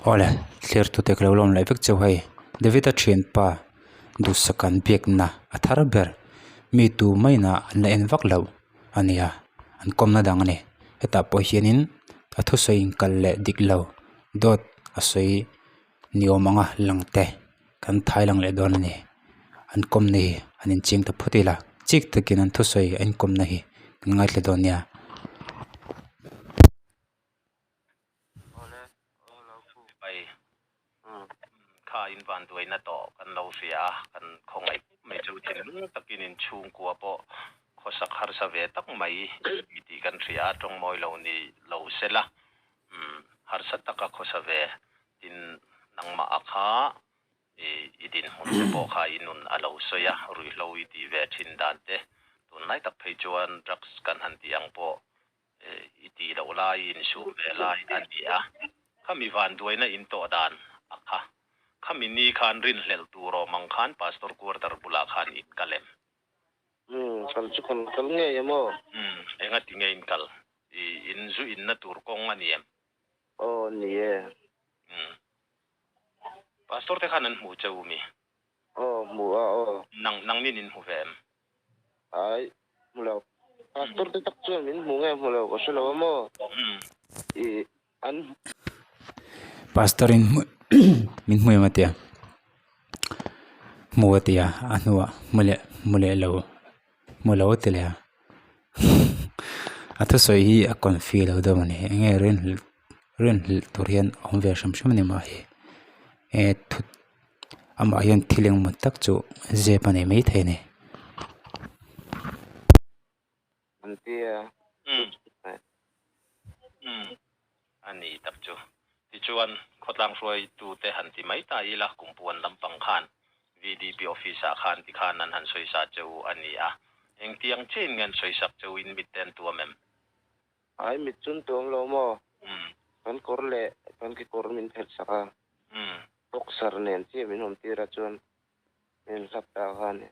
Awle thlir tute ka lo lawm leh vek chauh hei David-a thianpa duhsaka'n biakna a thar ber mi tu maina an la en vak loh a ni a an kawmna dang a ni hetah pawh hianin a thusawi inkal leh dik lo dawt a sawi ni awm anga lang te kan thai lang leh dawn a ni an kawmna hi an inching ta phawt ila chik takin an thusawi a inkawmna hi kan ngaithla dawn nia. Awle, aw lo pu. Pai, kha in van duaina tawh kan lo hria a, kan khawngaih khawp mai chu thinlung takin in chhungkua pawh khawsak harsa ve tak mai i tih kan hria a, tawng mawi lo ni lo sela, harsa taka khawsa ve tin nangmah a kha i dinhmun te pawh kha i nun a lo sawi a, ruihhlo i tih ve thin dan te, tunlai tak phei chuan drugs kan han tih ang pawh i tih loh lai, i insum ve lai a ni a. Khami vanduaina in tawh dan a kha. Khami ni khan rinhlelh tur awm ang khan Pastor quarter bulah khan in kal em? Umm, kal chu kan kal ngei em aw? Umm, enga ti nge in kal? I in zu inna tur kawng a ni em? Aw, ni e. Umm. Pastor te khan an hmu che u mi? Aw, hmu a aw. Nang, nangnin in hmu ve em? Ai, hmu lo. Pastor te tak chuan min hmu nge hmu lo ka hre lo a maw? I an. Pastor in min hmu em a tia, hmu a tia a hnuah hmu leh hmu leh lo hmu lo a ti leh a a thusawi hi a confi lo deuh a ni eng nge rinhlelh rinhlelh tur hian a awm ve hrim hrim a ni mah hi eh thut. Amah hian thil engemaw tak chu zep a nei maithei a ni. An tia. Umm. Umm. A ni tak chu. Tichuan, khawtlang hruaitute han ti mai ta ila, kumpuan lampang khan VDP office ah khan tikhan an han sawisa che u a ni a. Engtiang chiahin nge an sawisak che u in mit te an tuam em? Ai mit chu an tuam lo maw? Umm. Kan kawr leh kan kekawr min phelh sak a. Umm. Boxer nen chiah min awm tir a chuan min hlap ta kha a ni.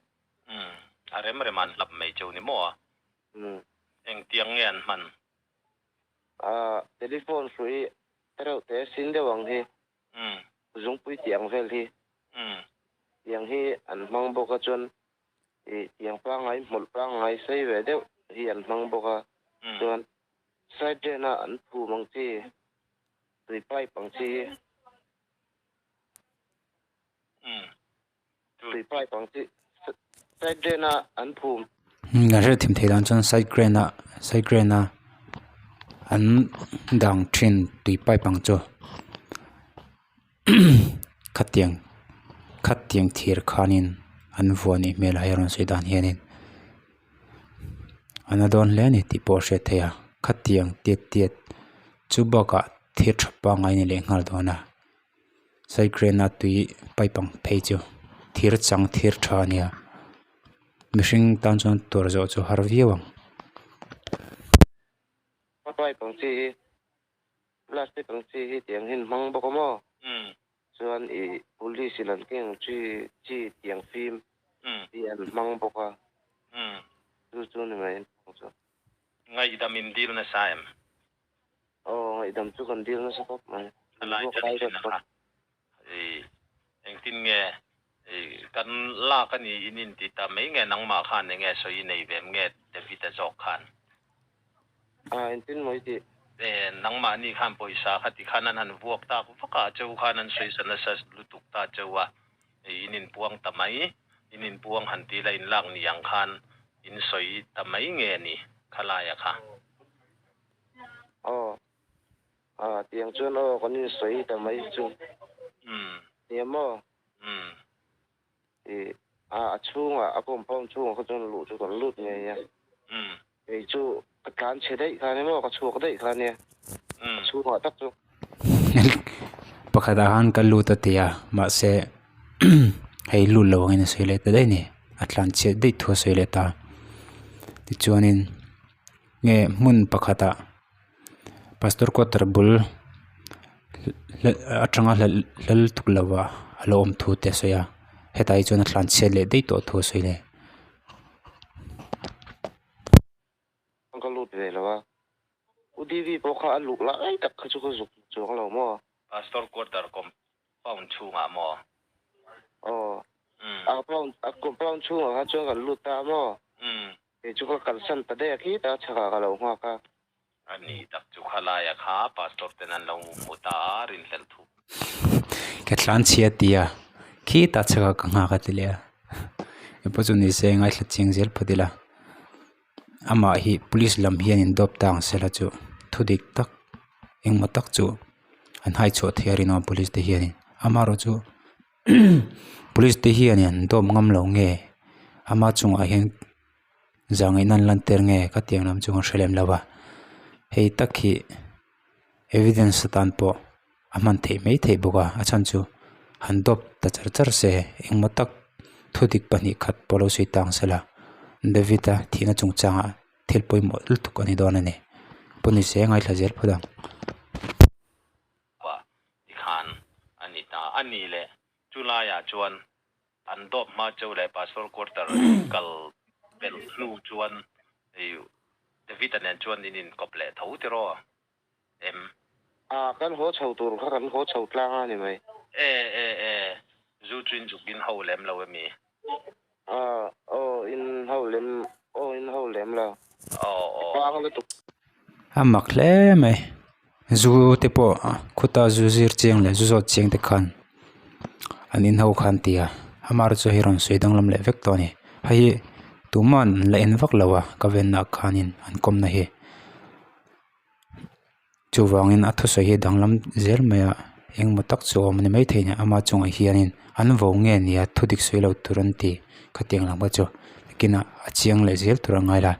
Umm, a rem rem an hlap mai cheu ni maw a? Umm. Engtiang nge an hman? Aah, telephone hrui tereuh te sin deuh ang hi. Umm. Zungpui tih ang vel hi. Umm. Tiang hi an hmang bawk a chuan ih tiang pangngai hmawlh pangngai sei ve deuh hi an hmang bawk a chuan side drain a an phum ang chi tui pipe ang chi hi. Tui pipe ang chi side drain a an phum. Kan hriat thim theih dan chuan side drain a side drain a an dang thin tui pipe ang chu khatiang khatiang thir khanin an vuah nih hmel a hei rawn sawi dan hianin a na dawn hle a ni tih pawh a hriat theih a khatiang tiat tiat chu bakah thir tha pangngai a ni leh nghal dawn a side drain a tui pipe ang phei chu thir chang thir tha a nia mihring tan chuan tur zawh chu har viau ang. Pipe ang chi hi plastic ang chi hi tiang hi an hmang bawk a maw chuan ih police in an keng chi chi tiang fim hi an hmang bawk a chu chu ni mai an hmang chu. Ngaihdam in dil nasa em? Aw ngaihdam chu kan dil nasa khawp mai. A lai chanchin a kha i engtin nge i kan lak a ni in inti ta mai nge nangmah khan enge sawi i nei ve em nge David a zawk khan. A engtin maw i tih? E nangmahni khan pawisa kha ti khan an han vuak tak vak a cheu khan an sawisa nasa lutuk ta cheu a i in inpuang ta mai in inpuang han ti la in lak ni ang khan in sawi ta mai nge ni khalaia kha. Aw a tiang chuan aw kan insawi ta mai chu nia maw ih a a chhungah a compound chhungah kha chuan luh chu kan lut ngei a kei chu ka tlan chhe daih kha nia maw ka chhuak daih kha nia a chhungah tak chu. Pakhat ah khan ka lut a ti a mahse hei lut lo angin a sawi leh ta daih a ni a tlan chhiat daih thu a sawi leh ta tichuanin. Nge hmun pakhatah pastor quarter bul atanga hlal tuk lova a lo awm thu te a sawi a hetah hi chuan a tlan chhiat leh daih tawh thu a sawi leh. Ka lut ve lo a, U Devi pawh kha a luh lai tak kha chu ka zuk chuang lo maw? Pastor quarter compound chhungah maw? Aw. A compound a compound chhungah khan chuan kan lut ta a maw? Kei chu ka kalsan ta daih a khitah chhakah ka lo nghak a. A ni tak chu khalaia kha pastor ten an lo hmu ta a rinhlelh thu. Ka tlan chhia tia khitah chhakah ka nghak a ti leh a. Engpawh chu ni se ngaithla chiang zel phawt ila. Amah hi police lam hian in dawp ta ang sela chu thu dik tak engmaw tak chu an hai chhuah thei a rinawm police te hianin amaherawhchu police te hianin an dawp ngam lo nge ama chungah hian zahngaihna an lan tir nge ka tiang lam chu ka hre lem lo a hei tak hi evidence atan pawh a hman theih mai theih bawk a a chhan chu han dawp ta char char se engmaw tak thudik 2 khat pawh lo sawi tang sela David-a thihna chungchangah thil pawimawh lutuk a ni dawn a ni pawh ni se ngaithla zel phawt ang. Tikhan a ni ta a ni leh chulaiah chuan an dawp hma cheu leh Pastor quarter kal pelh hnu chuan David-a nen chuan in inkawp leh tho tiraw em? A, kan haw chho tur kha kan haw chho tlang a ni mai. E, e, e, zu chu in zuk in ho lem lo emi? A, aw, in ho lem, aw, in ho lem lo. Aw, aw. Vang lutuk. A mak hle mai. Zu te pawh khuta zu zir chiang leh zu zawt chiang te khan an in ho khan ti a, amaherawhchu chu hei rawn sawi danglam leh vek tawh a ni. Hei hi tuman an la en vak lo a ka venna khanin an kawmna hi. Chuvangin a thusawi hi danglam zel mai a engmaw tak chu a awm a ni maithei a ni ama chungah hianin an vo nge nia thudik sawi lo tur an ti khatiang lam kha chu nakinah a chiang leh zel tur a ngai la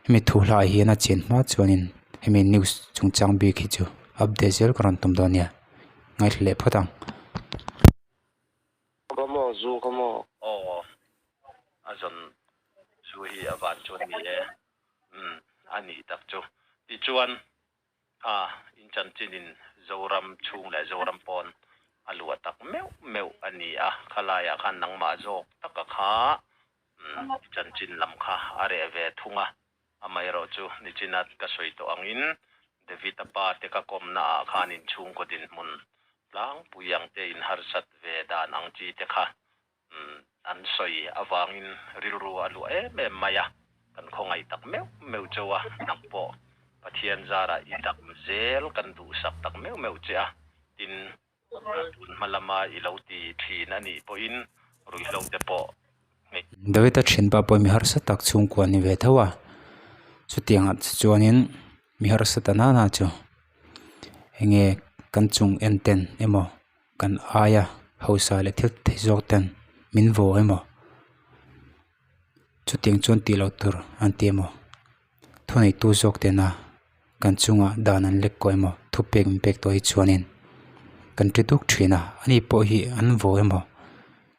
hemi thu hlaiah hian a chian hma chuanin hemi news chungchang bik hi chu update zel ka rawn tum dawn nia ngaithla leh phawt ang. Ka maw zu ka maw. Aw a zawn zu hi a van chuan ni e. Umm a nih tak chu. Tichuan a in chanchinin Zoram chhung leh Zoram pawn a luah tak meuh meuh a ni a, khalaiah khan nangmah zawk taka kha umm i chanchin lam kha a reh ve thung a, amaherawhchu nichina ka sawi tawh angin David-a pa te ka kawmna ah khan inchhungkaw dinhmun tlangpui ang te inharsat ve dan ang chi te kha An sawi avangin rilru a luah em em mai a, kan khawngaih tak meuh meuh cheu a, nang pawh Pathian zarah i dam zel kan duhsak tak meuh meuh che a, tin, tun hma lama i lo ti thin a nih pawhin ruihhlo te pawh ngei. David-a thinpa pawh mi harsa tak chhungkua a ni ve tho a, chutiangah chuanin mi harsa ta nana chu enge kan chung en ten emaw Kan aia hausa leh thil thei zawk ten min vaw emaw chutiang chuan tih loh tur an ti emaw thuneitu zawk tena kan chungah dan an lek kawh emaw thupek min pek tawh hi chuanin kan ti duk thin a ani pawh hi an vaw emaw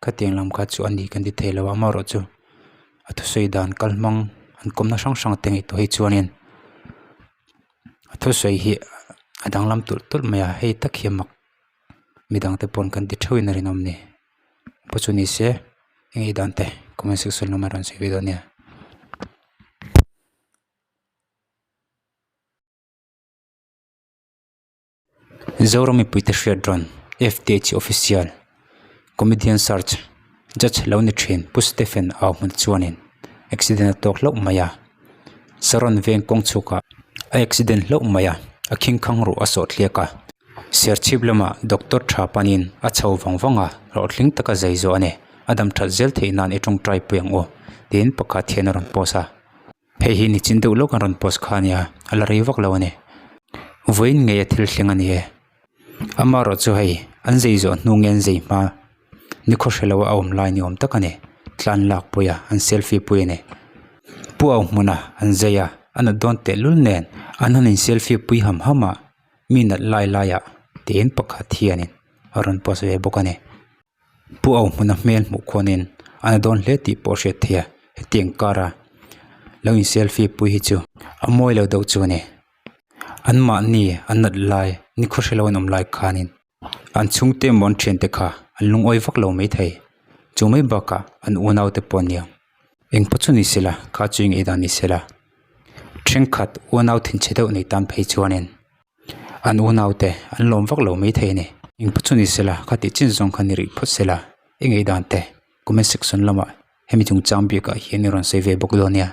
khatiang lam kha chu ani kan ti thei lo a amaherawhchu a thusawi dan kal hmang an kawmna hrang hrang te ngaihtuah hi chuanin a thusawi hi a danglam tulh tulh mai a hei tak hi a mak. Midang te pawn kan ti theuhin a rinawm ni. Pawh chu ni se eng ei dan te comment section lamah rawn sawi ve dawn nia. Zoram mipuite hriat rawn FTH official comedian search judge lo ni thin Pu Stephen au hmun chuanin accident a tawk hlauh mai a Saron veng kawng chhukah a accident hlauh mai a a khingkhang ruh a sawh thliak a Serchhip lamah doctor tha panin a chho vang vang a hlawhtling taka zai zawh a ni a dam that zel theih nan i tawngtai pui ang u tiin pakhat hian a rawn post a. Hei hi nichin deuh lawk an rawn post kha a nia, a la rei vak lo a ni. Vawiin ngei a thil thleng a ni e. Amaherawh chu hei, an zei zawh hnu nge an zei hma nikhaw hre lo a awm lai ni awm tak a ni. Tlan lak pui a, an selfie pui a ni. Pu au hmuna an zei a, a nat dawn tehlul nen an han in selfie pui ham ham a, mi nat lai laiah tiin pakhat hianin a rawn post ve bawk a ni. Pu Au hmuna hmel hmuh khuanin a na dawn hle tih pawh a hriat theih a, hetiang kara lo in selfie pui hi chu a mawi lo deuh chu a ni. Anmahni an nat lai ni khaw hre lo an awm lai khanin an chhungte emaw an thiante kha an lungawi vak lo maithei. Chu mai bakah an unau te pawh aniang engpawh chu ni sela kha chu i ngaihdan ni sela thenkhat unau thinchhe deuh nei tan phei chuanin. An unaute an lawm vak lo maithei a ni. Engpawh chu ni sela, kha tih chin zawng kha ni rih phawt sela, i ngaihdan te comment section lamah hemi chungchang biakah hian i rawn sawi ve bawk dawn nia.